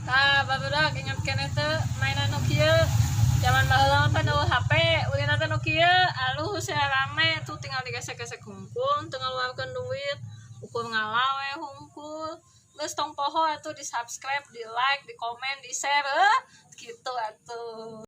Tah, barudak, ingat keneh teu mainan nu kieu? Zaman baheula mah pan euweuh HP, ulina teh nu kieu, alus ya, rame tuh, tinggal digesek-gesek hungkul, teu ngaluarkeun duit, ukur ngala we hungkul. Geus, tong poho atuh di subscribe, di like, di komen, di share, eh, gitu atuh.